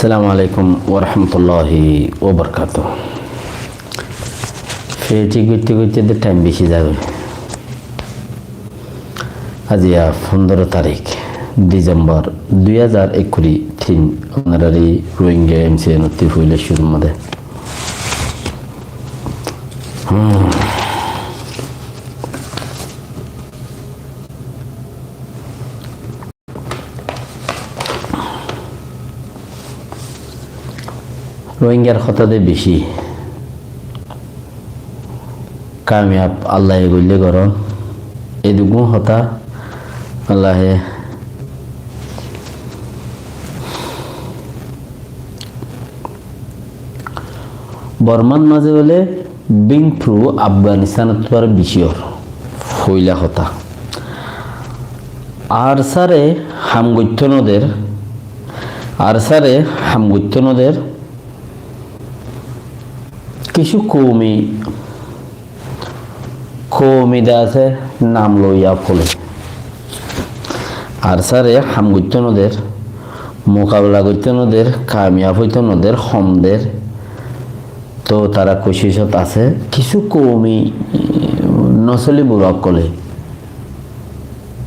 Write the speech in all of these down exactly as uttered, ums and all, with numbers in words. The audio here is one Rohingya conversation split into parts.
Assalamu alaikum warahmatulláhi wabarakátuhu. Feti goitte goitte de thaim beci zagói. Aijja fondoro tarik December dui házar ekkuri tin, onorari Rohingya M C N ottú foila cúrur mazé. Hmm. Rohingyar hotá de beci kamiyab Allaye goille goron. Eddugun hotá Allaye Bormar mazé bóle Bímpru Afganistanottú aró beci ór. Foila hotá. Arsare ham goittó no der, Arsare ham goittó no der, kissú koumi, koumi de asé nam loiya ókkole. Arsare ham goittó no der, mukabela goittó no der, kamiyab óito no der, hom der. Tóu tará kucicot asé, kissú koumi, eh, nosoli bura ókkole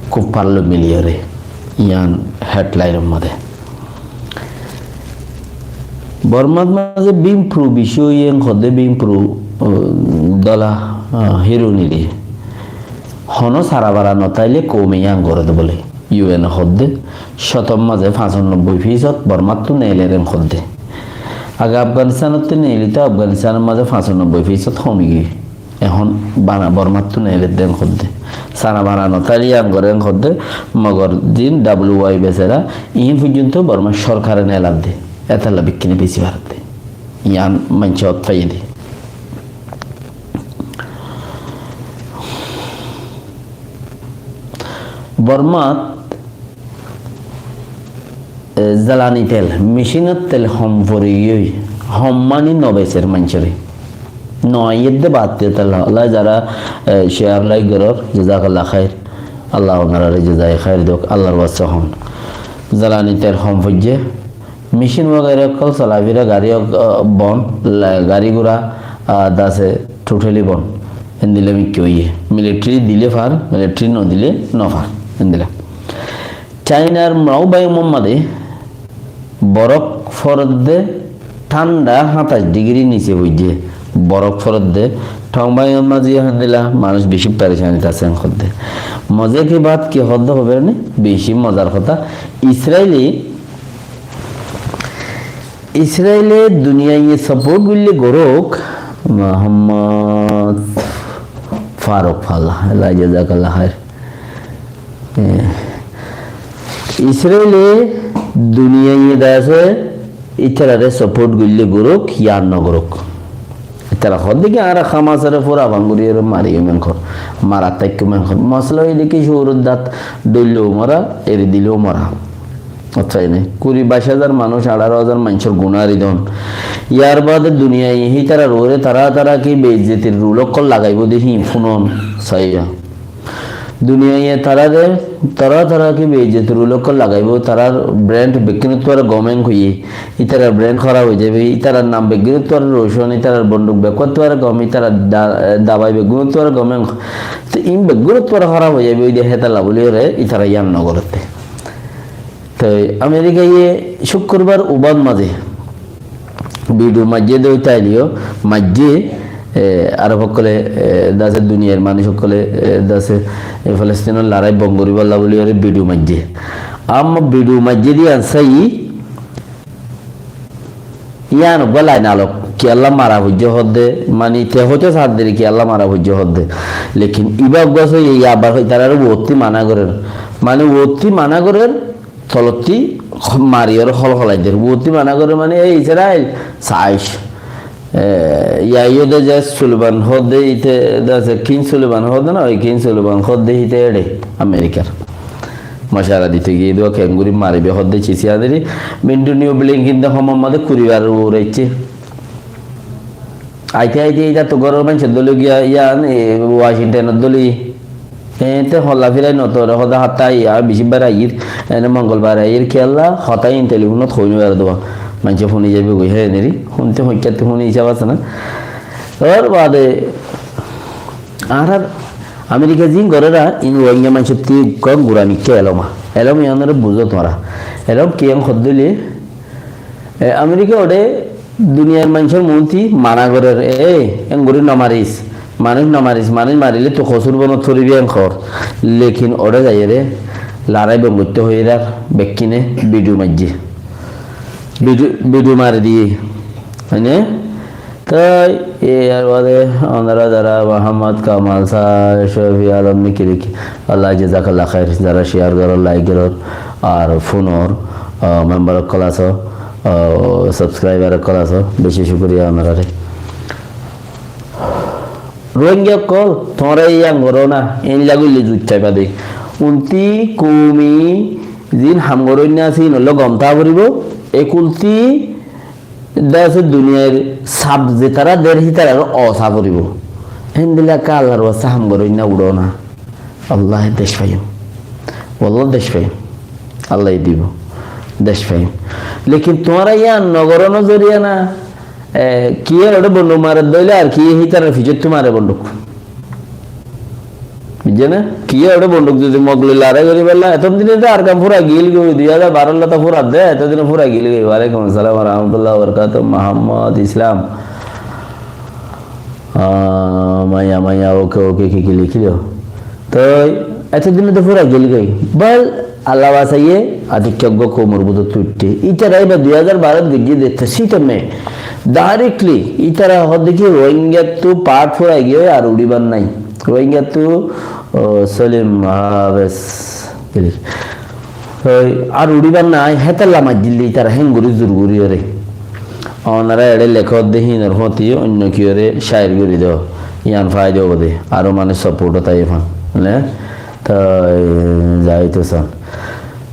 kúb farlo miliyóre, yián hedlainor mazé. Bormar mazé Bímpru beci óiye en hoó de, Bímpru, uh, dola, uh, hironire. Honó sarabara no táile koumi yián goré de bóle. U N e hoó de, cótor mazé fañsanobboi fisót Bormattú neiler en hoó de. Age Afganistanottú neilito, Afganistanor mazé fañsanobboi fisót homi giyói. Ehón bana Bormattú neeledde en hoó de. Sarabara no táile yián goré en hoó de, mogor din W Y besera, iín foijjonto Bormar sorkare neeladde. Étalla bekkúne beci faredde. Yián maincé ot faiyé de. Bormat, e, zalani tel, mecinor tel hom fori giyói, hom mani no beser maincóre. No aiyér de baade tel, Allah zara, e, share like goror, jazakallah khair. Allah onorare jazaye khair douk, Allahr waste hon. Zalani tel hom foijje, mecin wagaira ókkol solafira, gari ok-, ah, bon, la-, gari gura, ah, dase totally bon. Endilla mikká óiye. Military dile far, military no dile no far. Endilla. Chainar Mraubaium or mazé borof foredde, thánda háñtaic digiri nise foijje. Borof foredde, Thongbaium or mazé endilla, manúic beci perecanit asé en hoó de. Moza ki baat ki hoó de hoibar ni? Beci mozar hotá. Israile Israile duniyaiye support goille gorouk, Muhammad Faruk Falla, Allah jazakallah khair. E, Israile duniyaiye dase itarare support goille gorouk, yián no gorouk. Itará hoó de ki, añára Hamasore fura banguri ore mari men hor, mara táikkum men hor. Mosala óilde ki, cúrur dat dóille mara, eri dile mara. Accá, ene kuri baic házar manúic, añçáro házar maincór guná eri don. Yar baade duniyaiye hítarar uore tará tará ki beizzotir rul ókkol lagaibo de híin funon saiya. Duniyaiye tarare tará tará ki beizzotir rul ókkol lagaibo, tarar brand bekkúnottú ar gom en hoiye. Ítarar brand hóraf ói zaibo, ítarar nam beggúnottú ar rocón, ítarar bonduk bekkúnottú ar gom, ítarar da-, dabai beggúnottú ar gom. Te ín beggúnottú ar hóraf ói zaibo, ói de hétalla bóli ore ítara yián no goré de. Te Amerikaye cúkkurbar ubán mazé bidiu maijjé de, ói taileyó maijjé, e, Arob ókkole, e, dase duniyair manúic ókkole, e, dase, e, Falestinor lorai bon goríballa bóli ore bidiu maijjé. Amma bidiu maijjé de yián sai, yián uggwá lain alok, kiyólla mara foijjé hoó de, mani te hoito sar de kiyólla mara foijjé hoó de. Lekin ibá uggwá sóiye, abar itarare uottí mana gorér. Mani uottí mana gorér, tolottí mari ore hol holai der. Uottí mana gorér mani, ei Israel, saic. E, yaiyo de je Sullivan hoó de íte, de ase King Sullivan hoó de na, oi King Sullivan hoó de íte ere Amerikar. Macara dito giyé de, kengori maribe hoó de cisi aderi. Mintu niu Blinken de homor mazé kuribar uore aiccé. Aite aite ita to goror maincor dole giya, yián, e, Washington or dole. E, te holla firai no tore, hoda hatta aiya, bicibbar aiyér, ene mongolbar aiyér, kiyólla, hotá iín telefonot hoi no fare de ba. Maincé fúni zaibo goi, hé, neri. Fúnte hoikkátte fúni hísab asé na. Tar bade añárar Amerika zin gorér, in Rohingya maincór ttu gura mikká elóm. Elóm iánore buzó tuáñra. Elóm kiyán hoddé óile, e, Amerika óde duniyar maincór muúntu mana gorér, e, engorí no maris, manúic no maris, manúic marilé tui kosúr bonot foribi en hoór. Lekin óde zaiyóre larái bon goittó hoiyérar bekkúne bidiu maijjé. Bidiu, bidiu mari diyé. Hoine? Toi, e, yar bade, onora zara Muhammad Kamal Sah, Shofi Alom Nikiriki, Allah jazakallah khair, zara share gorór, like gorór, ar fúnor, ah, member ókkol asó, ah, subscriber ókkol asó, beci cúkuriya onorare. Rohingya ókkol, tuáñra yián goró na, eilla goille zuit faiba de. Untí koumi zin ham goróinna asé, ín ólla gom táa foribó, e kultí de asé duniyair saf zetará der hítarar osa foribó. Héndilla ka Allar wasta ham goróinna uçó na. Allaye dec faiyum. Wallah dec faiyum. Allaye dibo. Dec faiyum. Lekin tuáñra yián no gorónor zoriya na, e, kiyé óde bonduk marer dóile ar kiyé hítarar fisóttu mare bonduk. Buijjó né? Kiyé óde bonduk zodi Mog loi larái gorí fella, eto dine to Arkan fura gil goi, dui házar baró lla to fura de, eto dine fura gil goi. Walaikum assalam wa rahmatullahi wa barakatuhu, Muhammad Islam. Ah, maiya, maiya, oke, oke, ki, ki likílo? Toi, eto dine to fura gil goi. Bal, Allah basaiyé, atikka uggwá koumor bútottu uiththé. Ítara iba dui házar barot goijjé de, to sítome. Directly, ítara hoódde ki Rohingyattú part fúrai giyói ar uçíbar nái. Rohingyattú, o, Solim Hafez, oi, ar uçíbar nái, hétolla maijjíl de ítara héngorí zur goríyoré. Onora eçé lekódde hínor fóti oinno kiyóre share gorí do. Yián faida óibo de. Aró manúic support ot aiyé fán. Né? Toi zaito san.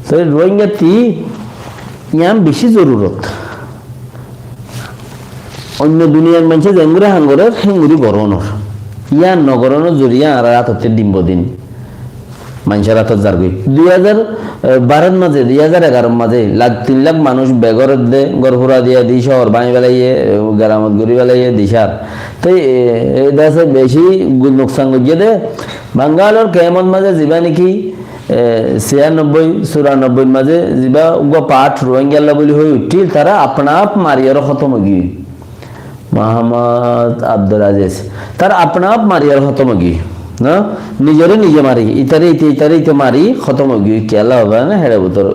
Toi Rohingyattú yián beci zorurot. Oinno duniyar maincé zeéngorí ham gorér, héngorí gorónor. Yián no gorónor zoriya añárar átottú din bodin maincór átot zargói. Dui házar barot mazé, dui házar egarot mazé lak tin lak manúic begór edde, gór fura diya di, cóor báñgi felaiyé, geramot gorí felaiyé, disár. Toi e, e dece beci gu-, nuksan goijjé de. Bangalor kemot mazé zibá niki, e, cianobboi, curanobboir mazé zibá uggwá part Rohingyalla buli hoi uiththíl, tará apna ap mariyóre hótom ói giyói. Muhammad Abdul Aziz. Tará apna ap mariyóre hótom ói giyói. No? Nizoré nize mari, itaré ite, itaré ite mari hótom ói giyói. Kiyólla hoiba né, héçe bútore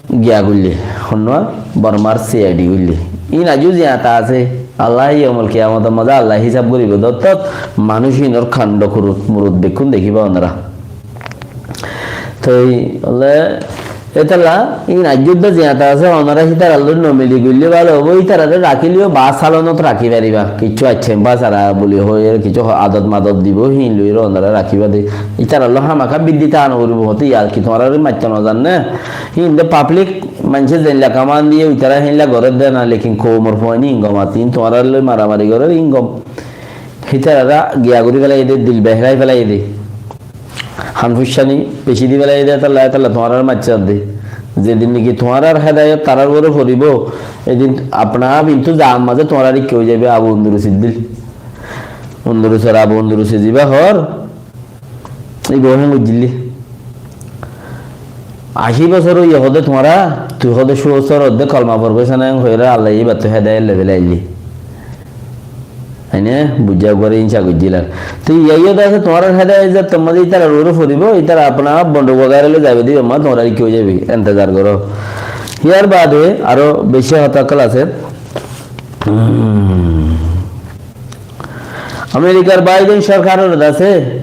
giya goillé, honnúa Bormar C I D goillé. Ín aijjó ziyata asé, Allah yomul kiyamotor mazé Allah hísab goríbo. Dottót manúic ínor kando kurut murut bekkún dekíba onora. Toi óile, étalla, ín aijjó de ziyata asé, onora hítarar lói no mili goillé bála óibo, ítararé rakíleyó bas salonot rakí faribá. Kiccú aiccé, bas ara buli hoi, kiccú adot madot dibo, híin loiyóre onora rakíba de. Ítarar lói hámaká biddí táa no foribó, hoté yar ki tuáñrare maitto no zan né? Híin de public maincé zeilla kaman diyé, ítara héilla gorér de na, lekin koumor fuain ín gom át, ín tuáñrar lói maramari gorér, ín gom. Hítararé giya gorí felaiyé de, dil behrái felaiyé de. Han fuiccáni beci di felaiyé de, étalla, étalla tuáñrare maitté de. Zedin niki tuáñrar hédayot tarár uore foribó, edin apna ap intú zaan mazé tuáñrar ikká ói zaibo Abu Undurusi dil. Undurusor Abu Undurusi zibá hoór, ibá héen goijjíl de. Ací bosór óiye hoó de tuáñra, tui hoó de cúa bosór ódde kolma forgói sá na, en hoiyóre Allaye íbattú hédayet loi felaiyé. Aine buijjá uggwáre insa goijjíl ar. Toi iyá yó de asé tuáñrar hédayet zar tomá de ítarar uore foribó, ítara apna ap bonduk wagaira loi zaibo de, ibá ma tuáñrar ki ói zaibo, entezar goró. Yar bade aró beci hotá ókkol asé. Hmm. Amerikar Biden sorkaror de asé,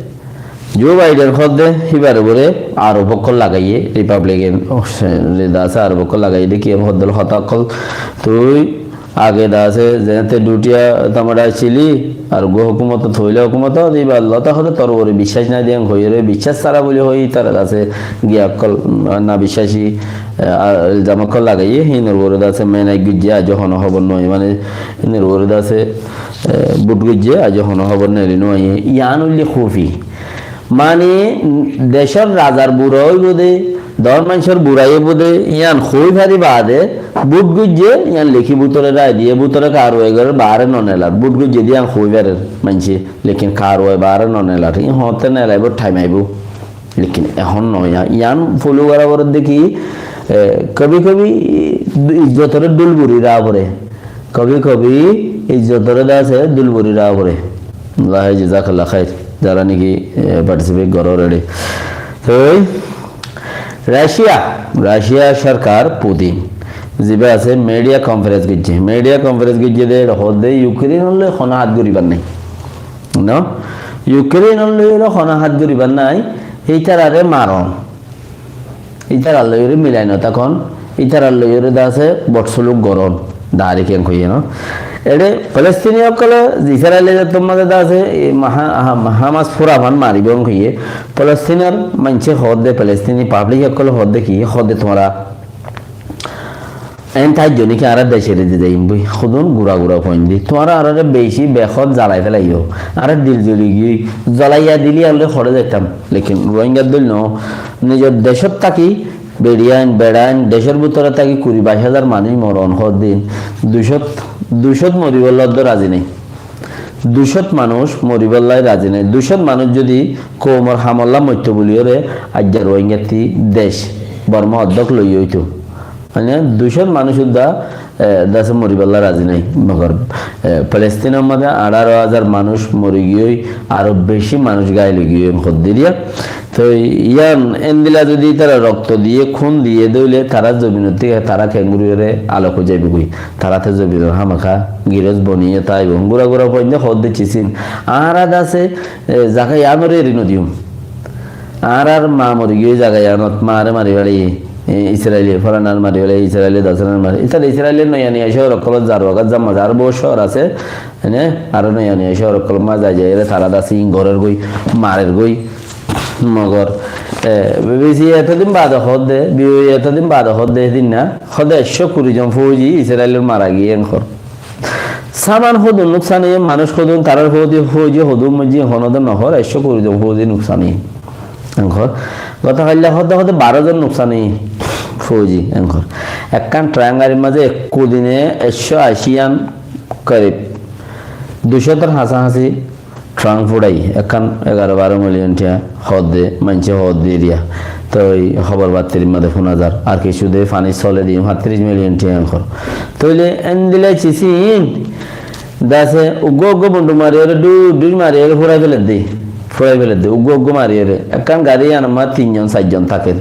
Joe Biden hoó de híbar uore arop ókkol lagaiyé, Republican, oh, se, de asé arop ókkol lagaiyé de ki hoó de hotá ókkol tui age de asé, zeéñtte dutiya tamada accíli, ar uggwá hókumotot, foila hókumotot, íbar lói hoó de tor uore biccác nái de en hoiyóre, biccác sára buli hoi, ítara de asé giya ókkol, na biccaci, e, a, ilzam ókkol lagaiyé, hínor uore de asé menai goijjé, aijjó honó hóbor no, mane, hínor uore de asé, e, bút goijjé, aijjó honó hóbor no, eri no, yián óilde kufi. Mane, decór razar bura óibo de, Dóñr maincór burai óibo de, yián hoói fari baade, bút goijjé, yián lekí bútore rai diyé, bútore karuwai gorér, baáre no nelar. Bút goijjé de yián hoói farer maincé, lekin karuwai baáre no nelar. Yián hoóñtte nelaibóu, thaim aibóu. Lekin ehón no, yián, yián folo gora foredde ki, e, kabi kabi izzotoré dhúl buri raá fore. Kabi kabi izzotoré de asé dhúl buri raá fore. Allah jazakallah khair. Zará niki, e, participate gorór ere. Toi Russia, Russia sorkar Putin ziba asé media conference goijjé. Media conference goijjé de ere hoódde Ukraine loi hono hát goribar nai. No? Ukraine loi ere hono hát goribar nai. Ítarare maron. Ítarar loiyóre milai no tákon, ítarar loiyóre de asé botsuluk gorón, daári ken hoiyé no. Ere Palestini ókkole Israeli zattor mazé de asé, e, Maha-, Ha-, Hamas furafan maribó en hoiyé, Palestinor maincé hoódde, Palestini public ókkole hoódde ki, hoódde tuáñra en taijjo niki añára dec eri di zaiyum boi, hodún gura gura foin di. Tuáñra añáráre beci behód zalai felaiyó. Añárar dil zoli giyói, zolaiya dili añára hoçé zaitam. Lekin Rohingyar dóil no, nizor decót táki, beçiyain, beçain, decór bútore táki kuri baic házar manúic moron hoddin. Ducót, ducót moribólla dó razi nai. Ducót manúic moribólla razi nai. Ducót manúic zodi koumor hamolla moitto buliyóre aijja Rohingyatti dec Borma oddók loiyé óito. Mane, ducót manúic udda, e, de asé moribólla razi nai. Mogor, e, Palestinor mazé añçáro házar manúic mori giyói, aró beci manúic gail ói giyói, en hoddiriya. Toi yián endilla zodi tará rokto diyé, kún diyé de óile, tará zobinor thíka tará kengori óre alok ói zaibogói. Tará te zobinor hámaká giros boniyé táibo. Gura gura foinde hoódde cisín. Añára de asé, e, zaga yiánore eri no diyum. Añárar ma mori giyói zaga yiánot, maáre mari felaiyé, e, Israeli, fulanar mari felaiyé, Israeli, dosanar mari. Ítara Israeli noya noya cóor ókkolot zar wagat zamma zar bout cóor asé, ene, aró noya noya cóor ókkolot ma zai zai ere tará de asé in gorer goi, marer goi. Mogor, e, B B C etodin bade hoódde, B O A etodin bade hoódde, edin na, hoódde ekcó kuri zon fouji Israelor mara giyé en hoór. Saman hodún nuksan óiye, manúic hodún, tarár fouji, fouji hodún moijjé, honóde nohór, ekcó kuri zon fouji nuksan óiye. Enkor, goto hailla hoódde hoódde baró zon nuksan óiye, fouji, enkor. Ekkán trang garir mazé ekku dine ekcó aci an korib, ducótor hañsahañsi trang fúçai, ekkán egaró baró miliyon tiya hoódde, maincé hoódde eriya. Toi hóbor battirir mazé fúna zar. Ar kessú de fani sole di fañtiric miliyon tiya enkor. Toile endilla cisín de asé, uggúa uggúa bondu mariyóre, dhu-, dhuc mariyóre fúrai feledde. Fúrai feledde, uggúa uggúa mariyóre. Ekkán gari yiánor mazé tin zon, sair zon táker.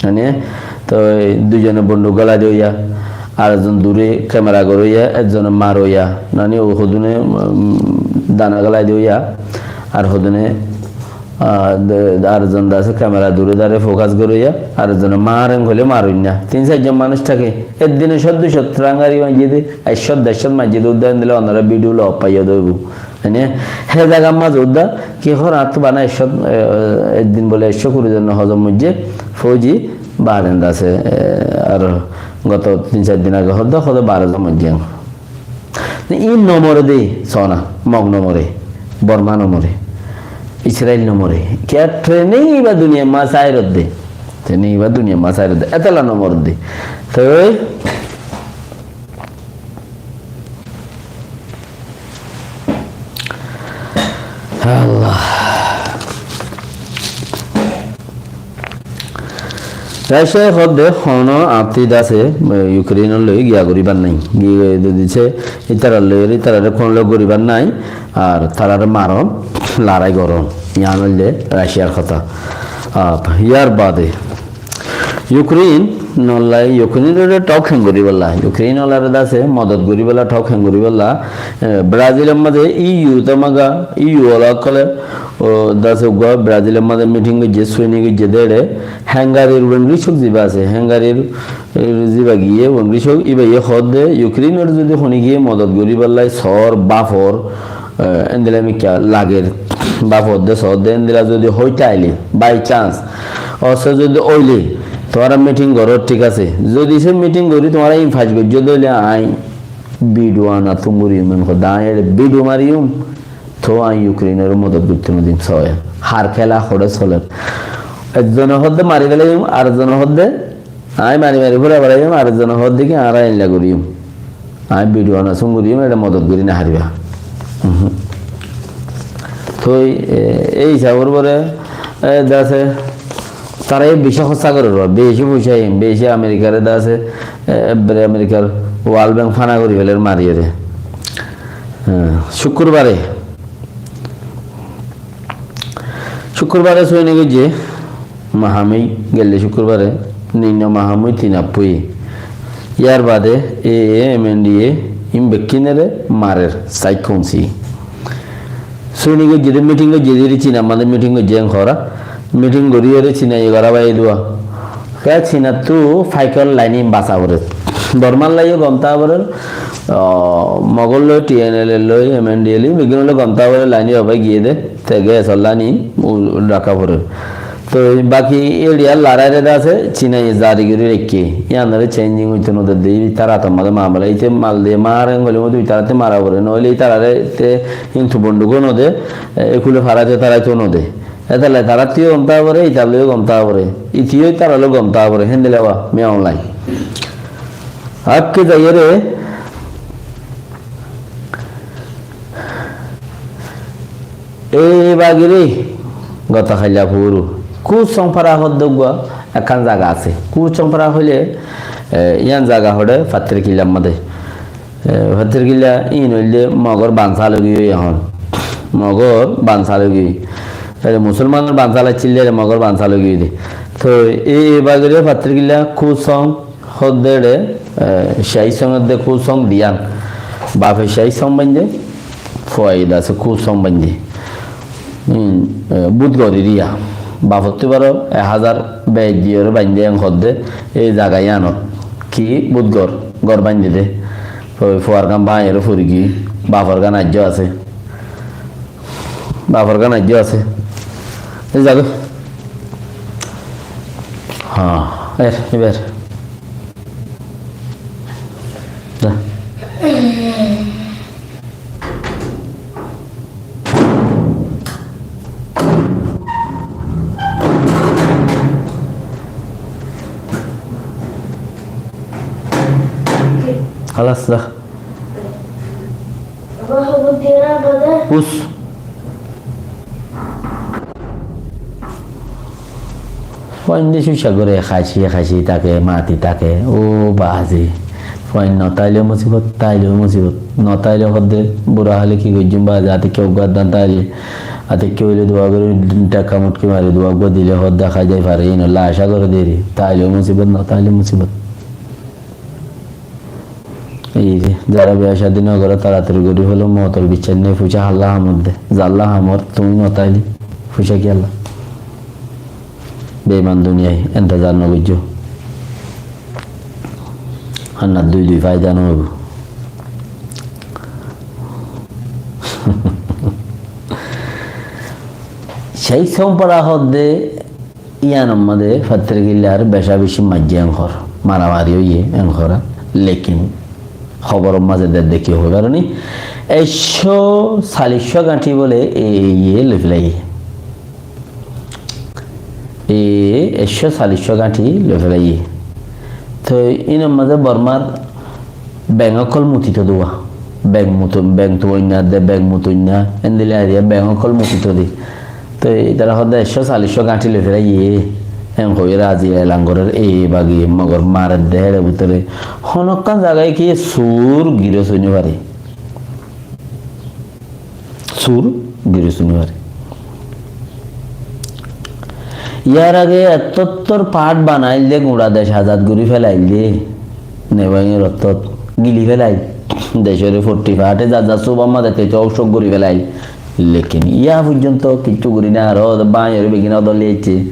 Mane, toi dui zone bonduk gólai de óiya, ar ekzon dure kemera goróiya, ekzone maróiya, mane, ó hodune, um, dana gólai de óiya, ar hodune, ah, de-, ar ekzon de asé kemera dure dare fokas goróiya, ar ekzone maren hoile maroinna. Tin sair zon manúic táke, ek dine cót dui cót trang gari maijjé de, ek cót der cót maijjé de, udda endilla onora bidiu loi faiyó de óibo. Mane, hé zagar mazé udda ki hoór, añáttu bana ekcó, e, ek din bole ekcó kuri zon hozom moijjé, fouji, baden de asé, e, ar goto tin sair din age hoódde, hoódde baró zon moijjé. Ín no more de, sona, Mog no more, Borma no more, Israel no more. Kiyá training iba duniyar mazé airedde. Training iba duniyar mazé airedde. Etolla no more de. Toi Allah. Raciaye hoódde hono añátti de asé, e, Ukrainor loi giya goribar nai. Giya gori dise, ítarar loi, ítarare hono loi goribar nai. Ar tarare maron, lorai goron. Yián óilde Raciar hotá. Ar yar bade Ukrainor loi, Ukrainore thók heng goríbolla, Ukrainore de asé modot goríbolla, thók heng goríbolla, e, Brazilor mazé E U tamaga, E U ola ókkole, ó, de asé uggúa Brazilor mazé miting goijjé, suini goijjé de ere, Hungaryr Wengri cók ziba asé, Hungaryr, e, ziba giyé Wengri cók, ibaye hoódde Ukrainore zodi honi giyé modot goríbolla, sóor, bafor, e, endilla mikká lager, bafor de sóor de endilla zodi hoite aile, by chance, Ósse zodi óile, tuáñra miting goró, thík asé. Zodi se miting gorí tuáñra in fas goijjó de óile, añí bidiu ana tum gorí, mane hoó de, añí ere bidiu mariyum, to añí Ukrainore modot goittó no dim, soya. Har kéla hoçé soler. Ekzone hoódde mari felaiyum, arekzone hoódde añí mari mari fúrai felaiyum, arekzone hoódde ki añára eilla goríyum. Añí bidiyo ana sún goríyum, ére modot gorí no faribá. Uhum. Toi, e, ei hísabor uore, e, de asé, tará e beci hóssa gorer, beci foicá, beci Amerikare de asé, e, ebbere Amerikar World Bank fana gorí feler mariyóre. E, cúkkurbare, cúkkurbare sóini goijjé Mahamí, gelde cúkkurbare, ninno Mahamí tin appuye. Yar bade A A, M N D A, in bekkúnore marer, saik kounsi. Sóini goijjé de, miting goijjé de, Cinar mazé miting goijjé en hora. Miting gorí ore Cina ye gora bái dua. Ke Cinattú faikor lain in basa fore. Bormar laiyo gom táka fore, o, Mogor loi, T N L A loi, M N D A loi, beggún loi gom táka fore, lain in obai giyé de, te ge esolla ni, u, raka fore. Toi baki area larai re de asé, Cina ye zari gorí raikké. Iyanore changing óito no de, de, itar ator mazé mamela, ite mal de mare, engoli modde itarare mara fore, noile itarare te hintu bondu ko no de, e, ekule faraito taraito no de. Etolla tarattú gom táka fore, itar loi gom táka fore. Itiyo itar loi gom táka fore, héndilla ba, miya online. Akke zaiyóre, e bagire, gota hailla furu. Kusong fara hoódde uggwá ekkán zaga asé. Kusong fara hoile, e, iyan zaga hoçé Fattirkillar mazé. E, Fattirkilla in óilde Mogor bansa logiyoi ehón. Mogor bansa logiyoi. Ere Musolmanor bansa laccíl de, ere Mogor bansa logiyoi de. Toi e, e bagire Fattirkilla Kusong hoódde ere, e, Cai Song edde Kusong diyan. Bafe Cai Song bainde, fuaye de asé Kusong bainde. Hmm, e, Budgor area. Bafottú baro ek házar bej diyore bainde en hoódde, e zaga iyanot. Ki Budgor, gor bainde de. Fu-, fuar gán báñgi ore fori giyé, bafor gán aijjó asé. Bafor gán aijjó asé. Ei zaga. Ha, er, ebar. Za. Halas, za. Us. Fuainde cúca goré, háci háci táke, mati táke. Ó bazi. Fuain no táile musibot, táile musibot. No táile hoódde, bura hále ki goijjum bazi, ate keu gaddan táile. Ate keu óile dua gorí, dhakka mutki mari dua uggwá dile hoódde hái zai fare, inolla acá goré deri. Táile musibot, no táile musibot. Ei re, zara biya cadi no goré, taratari gorí felo, moutor biccác nai, fuisá hálla hamor de, zalla hamor, tuñí no táile, fuisá kiyólla? Beiman duniyai, entezar no goijjó. Hannat dui dui faida no óibo. Cai Song fara hoódde, iyanor mazé Fattirkillar beca beci maijjé en hor, maramari óiye en hor, lekin hóboror mazé dedde ki hoi faróni, ekcó calliccó gañthi bole e, e, iye loi félaiye. E, ekcó calliccó gañthi loi félaiye. Toi inor mazé Bormar beng ókkol mutito de uwá. Beng muto-, beng tuoinna de, beng mutoinna, endilla eriya beng ókkol mutito de. Toi itara hoódde ekcó calliccó gañthi loi félaiye, en hoi razi elan gorer, e bagi mogor marer de héçe bútore. Honokkán zagai ki sur giri sói no fare. Sur giri sói no fare. Yar age ettottor part banail de, guñça dec azad gorí felail de, nebañgir ottót gili felail. Decóre fottí parte zar zar subar mazé te cók cók gorí felail. Lekin ya foijjonto kiccú gorí no fare, báñiyore beggín odor loi aicce.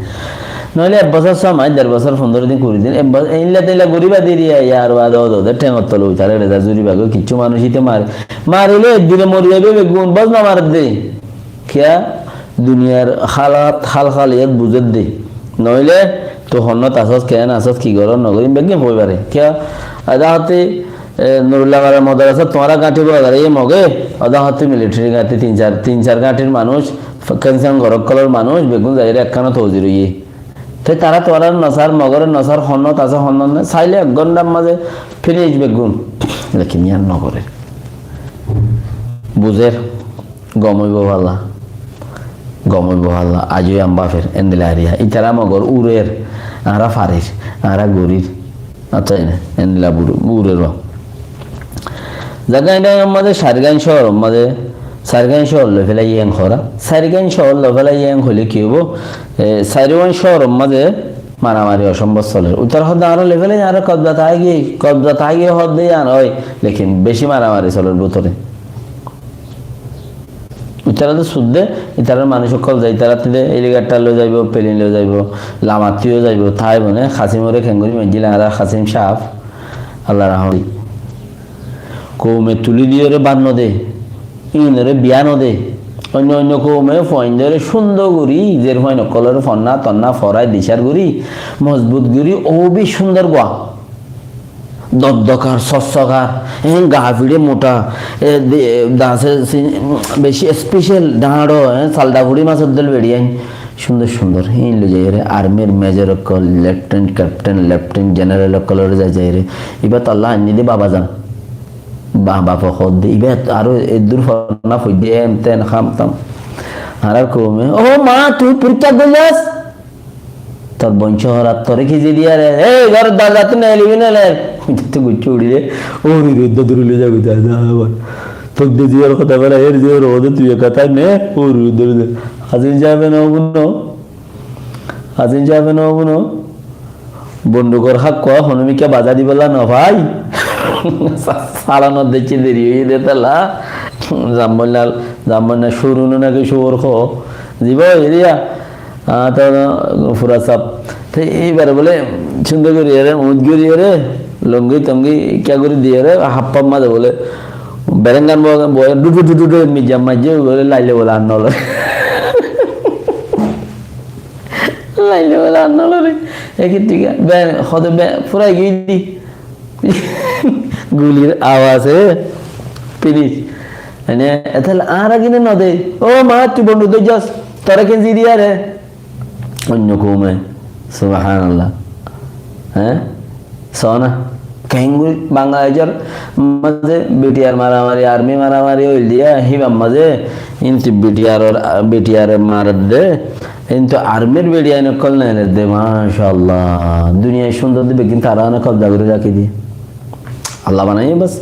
Noóile ek bosór, só mac, der bosór, fondoro din, kuri din, ek bo-, einla teinla gorí bade eriya, yar bade odor de théngor tole uithai reza zuri bagoi, kiccú manúic ite mare. Marile ek dine mori zaibo beggún, bos no maredde. Kiyá? Duniyar hálat, hál-háliyot buzedde. Noóile tui honnot asós, keén asós, ki gorós, no gorós, beggín hoi fare. Kiyá? Eda hote, e, Nurullah Farar modarasat tuáñra gáñthi boi fare, e Moge, eda hote militari gáñthi tin sair, tin sair gáñthir manúic, f-, kensán goró ókkolor manúic, beggún zaiyóre ekkánot hozir óiye. Te tará tuáñrar nosar, mogoror nosar, honnot asé, honnot nai. Saile ek gonthar mazé finish beggún. Lekin yián nogorer. Buzer, gom óibo falla. Gom óibo falla. Aijjó yián bafer, endilla ariya. Itará mogor urer, añára farir, añára gorir. Añára endilla buru-, urer. Zaga endilla mazé Sairgaon cóhoror mazé, Sairgaon cóhor loi félaiye en hora. Sairgaon cóhor loi félaiye en hoile ki óibo? E, Sairgaon cóhoror mazé maramari osombob soler. Uitará hoódde añára loi félaiye, añárar kobza táki, kobza táki hoódde yián ói, lekin beci maramari soler bútore. Uitará de sudde, itarar manúic ókkol zai, itaráttú de helicopter loi zaibo, plane loi zaibo, lamattú zaibo, táibo né, Kasimore kengori maijjíl añárar Kasim sáb, Allah rahmot. Koume tuli diyóre bát node, inore biya node. Oinno oinno koume fuaindóre cúndor gorí, zerfuain ókkolore fonná tonna forai dicár gorí, mozbut gorí, óu bi cúndor gua. Doddokar, sossokar, e, ga fiçe mota, e, de-, dase si-, beci special, dañço, e, salda fuçi masor dol beçiyain. Cúndor cúndor, híin loi zaiyóre, armyr major ókkol, lieutenant, captain, lieutenant general ókkolore zai zaiyóre, ibá tolla ainní de baba zan. Ba-, bafe hoódde, ibá aró eddur forna foidde, en ten, ham tam. Añárar koume, "Ó ma, tui porikká dilla?" Tor boin cóorat, toré ki zidi ar, e, góror dorzattú neelibí nele. Tui guccú uçí de, óri roddá dóri loi zabi, da, da, abar. Tor de ziyar hotá bela, er ziyar hotá, tui ek hotá ne, óri roddá dóri de. Azin sábe no guno. Azin sábe no guno. Bondukor hákka honómikká bazá dibolla no fai. Sa-, salanot decce deri óiye de tala. Zamboinal, zamboinal cúru no naki cúor ho. Zibo eriya. Añára to fura saf. Te ibare bóle cúndor gorí ere, uñth gorí ere, longi tongi kiyá gorí di ere, haffar mazé bóle berengan bo-, bo-, dudu dudu dudu mijja majje bóle laile bóle ar no lore. Laile bóle ar no lore. Eki tiga, be-, hode be-, furai giyói di. Gulir awaze finish. Mane, etal añára gine no de. Ó ma, tui bondu dóijjos, tore ken zidi are. Oinno koume, subhanallah. Hé? Sona. Kenguri Bangladeshor mazé B T R maramari, army maramari óil diya, híbar mazé, kintu B T R or, B T R e marer de, kintu armyr beçiyain ókkol nerer de, mashallah. Duniyai cúndor de beggín tará ne kobza gorí rakí diye. Allah banaiye bas.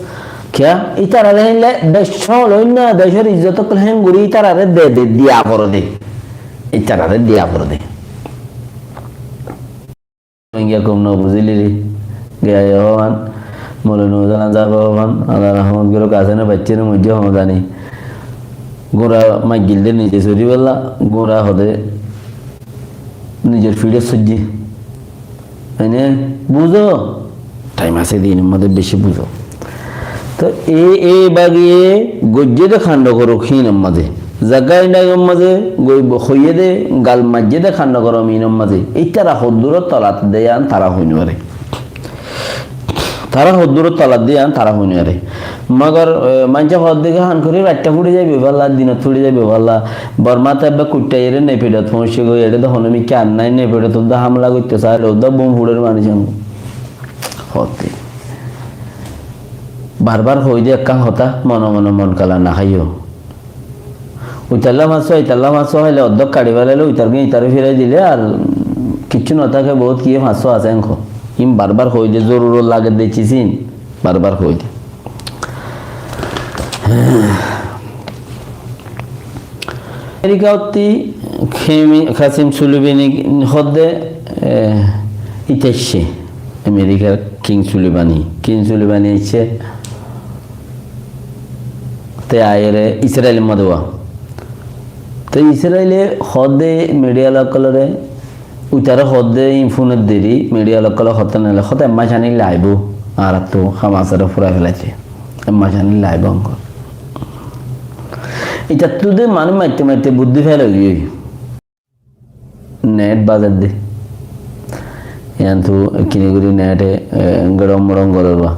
Kiyá? Ítarare héinle dec sómol óinna, decor izzot ókkol héngori ítarare de, de, diya fore de. Ítarare diya fore de. Rohingya koum no buzíliri. Giya yo hoban, Moulovi Nur Jalan sábe hoban, Allah rahmot goruk, asé ne baiccé ne moijjé hon zani. Gura maigil de nize sori bolla, gura hode nizor fiçe sojje. Mane, buzo. Time asé de, inor mazé beci buzo. To e, e bagiye goijje de kando gorok hinor mazé. Zaga inor mazé, goi-, hoiye de, gal maijje de kando gorom inor mazé. Ítara hodduror tolat de yan tara hoi no fare. Tara hodduror tolat de yan tara hoi no fare. Mogor, e, maincé hoódde ki han gorí raitta furi zaibo falla, dinot furi zaibo falla. Bormat ebbe kuitta ere Nefidot foóñiccé goi, ere de hono mikká ar nai, Nefidot udda hamla goitte saile, udda bom furer manúic am. Hoódde. Bar bar hoói de ekkán hotá, mone mone mon kala no háiyo. Uitalla fañssó, italla fañssó háile oddók kaçi felaile, uitar gin itare firai dile ar kiccú no táke, bout kiyé fañssó asé enko. In bar bar hoói de, zorurot lage de ciz in bar bar hoói de. Amerika ottí Kemi-, Kasim Sulibani hoódde, e, ite aiccé. Amerikar King Sulibani. King Sulibani aiccé. Te aiyóre Israilor mazé wá. Te Israile hoódde media ókkolore, uitare hoódde in fúnor deri, media ókkole hotá nele, hotá ek mac ani laibo, añárattú Hamasore furai felaite. Ek mac ani laibo enkor. Itattú de manúic maitte maitte buddí fel ói giyói. Net bazar de. Yián tu kini gori net e, e, gerom morom goror ba.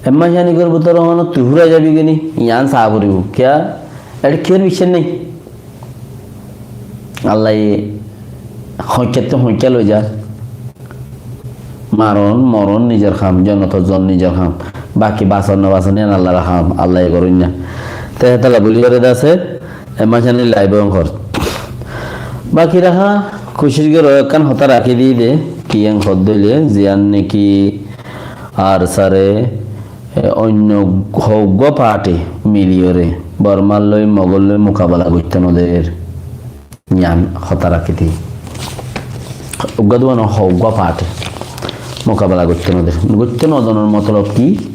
Emma cani gorbo tor hono tui furai zabi gini, yián sa foribo. Kiya? Ere kiyór biccác nai? Allaye Hoñcáttu hoñcá loi za. Maron, moron nizor ham, zonnotor zon nizor ham. Baki bason no bason iyan Allar ham, Allaye goron na. Te hétalla buli goré de asé, e maicáni laibo en hor. Baki raha kucíc goró, ekkán hotá rakí di de, ki en hoddé óile, ziyan niki ARSA re, e, oinno hoggúa party miliyóre Bormar loi, Mogor loi mukabela goittó no der. Yián hotá rakí di. Uggúa duwa no, hoggúa party mukabela goittó no der. Goittó no der or motolob ki?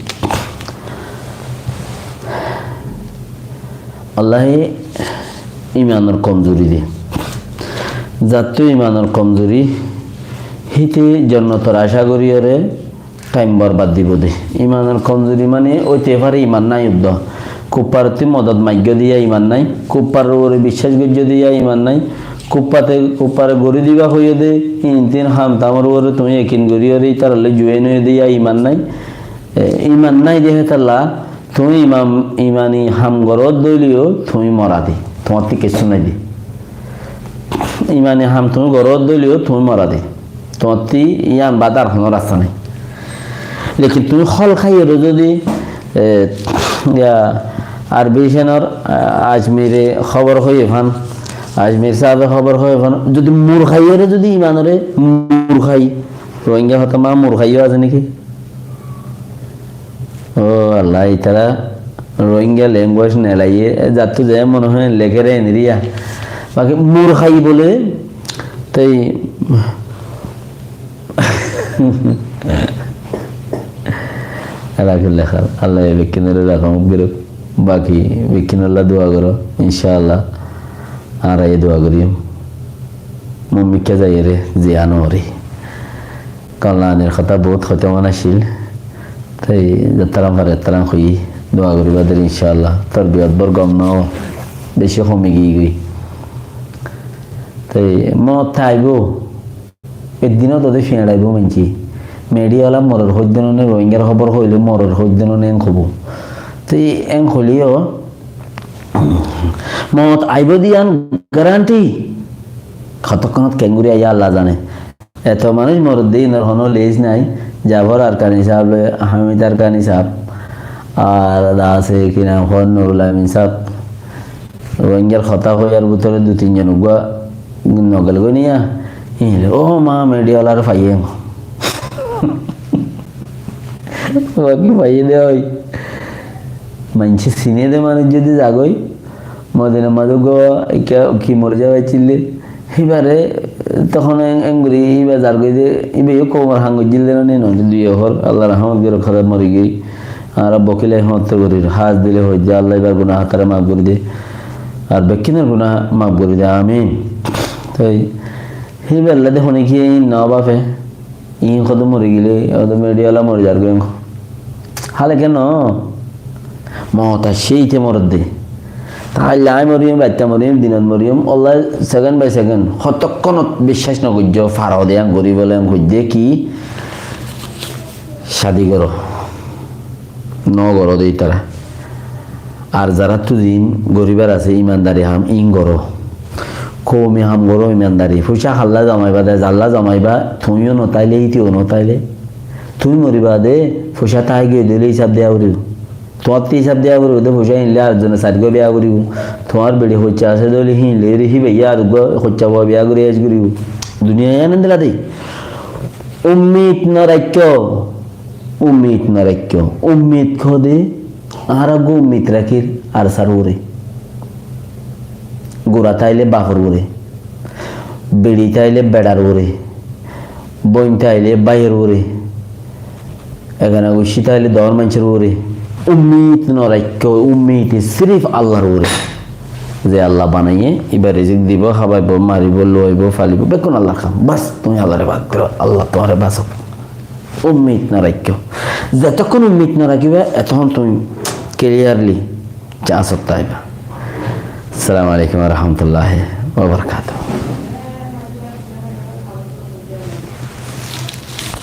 Wallahi, imanor komzuri de. Zattú imanor komzuri, híte zonnotor acá goríyore thaim borbad dibo de. Imanor komzuri mane óite fare iman nái uddúa. Kuffarottú modot maiggó de yá iman nái. Kuffaror uore biccác goijjó de yá iman nái. Kuffate, kuffare gorí diba hoiyó de, in tin ham tamor uore tuñí ekin goríyore ítarar loi join óiyo de yá iman nái. E, iman nái de hétalla, tuñí iman, imani ham goró de óileyo tuñí mora de. Tuáñtti kessú nái de. Imani ham tuñí goró de óileyo tuñí mora de. Tuáñtti yián bad ar honó rasta nái. Lekin tuñí hól háiyore zodi, e, ya, ar bicenor, a, Ajmire hóbor hoiye fán, Ajmir sábe hóbor hoiye fán, zodi mur háiyore zodi imanore mur hái, Rohingya hotá ma mur háiyo asé niki? Ó Allah, ítara Rohingya language nelaiye, e, zattú ze mone hoó lekér eniriya. Baki mur hái bole, tei Ala kulli hal, Allah e bekkúnore rahmot goruk. Baki bekkúnolla dua goró, inshaAllah. Añára e dua goríyum. Mummikká zaiyóre ziyan óri. Kallanir hotá bout hoitó mone accíl. Tei zettaran fari ettaran hoiyí, dua goríba der inshaAllah. Torbiyot bor gom no, beci homi giyí goi. Tei moot aibó. Eddin ó tode fiñçaibó maincé. Mediaola moror hoiddé no né, Rohingyar hóbor hoilé moror hoiddé no né, en hoibó. Te en hoilé yó moot aibó de yián garanti. Hotokkonot kengori aiyé Allah zane. Eto manúic morodde, inor honó lis nai. Jafor Arkani sáb loi, Hamid Arkani sáb, ar asé ki nam hoó, Nurul Amin sáb. Rohingyar hotá hoiyar bútore dui tin zon uggúa no gel goi niya. Híin hoilé, "Ó ma, mediaolaré faiyé." Baki faiyé de ói. Maincé siné de manúic zodi zagói, Modinar mazé uggúa ekká ki mori zai faccíl de. Híbare tohón en, en gorí híba zargói de, híba yó koumor ham goijjíl de no né, no dui ehór, Allah rahmot gorók, hotá mori giyói. Añára bokil ehór to gorír, hás dile hoóidde, Allah íbar guná hottáre maf gorí de. Ar bekkúnor guná maf gorí de, amin. Toi híballa de honé ki híin no báfe, híin hoddúr mori gilé, hoddúr mediaola mori zargói. Hále keno? Moot aiccé íte morodde. Taálla añí moriyum, baitta moriyum, dinot moriyum, Allah second by second, hotokkonot biccác no goijjó, faro de yián gorí bole yián hoiddé ki, cádi goró. No goró de ítara. Ar zaráttu ziín goríbar asé, imandari ham, íin goró. Koumi ham goró, imandari. Foicá halla zomaiba de, zalla zomaiba, tuñí yó no táile, íte yó no táile. Tuñí moriba de, foicá tái giyé de óile hísab diya foribó. Tuáñttú hísab diya foribó de, foicá híin loi ar zone sair gua biya goríbo. Tuáñr beçi hoicca asé de óile híin loi eri híba yó ar uggúa hoicca fua biya gorí ec goríbo. Duniya yián endilla de. Ummit no raikkó, ummit no raikkó. Ummit hoó de, añára uggúa ummit rakír ARSAr uore. Gura táile bafor uore. Beçi táile beçar uore. Bóin táile báiyor uore. Egana guccí táile doóñr maincór uore. Ummit no raikkó, ummit sirif Allar uore. Ze Allah banaiyé, íba rizik dibó, hábaibo, maribó, luwaibo, falibó, bekkún Allar ham. Bas, tuñí Allaré bad goró, Allah tuáñre basók. Ummit no raikkó. Zetokkón ummit no rakíba, etokkón tuñí clearly chance ot táiba. Assalamu alaikum wa rahmatullahi wa barakatuhu.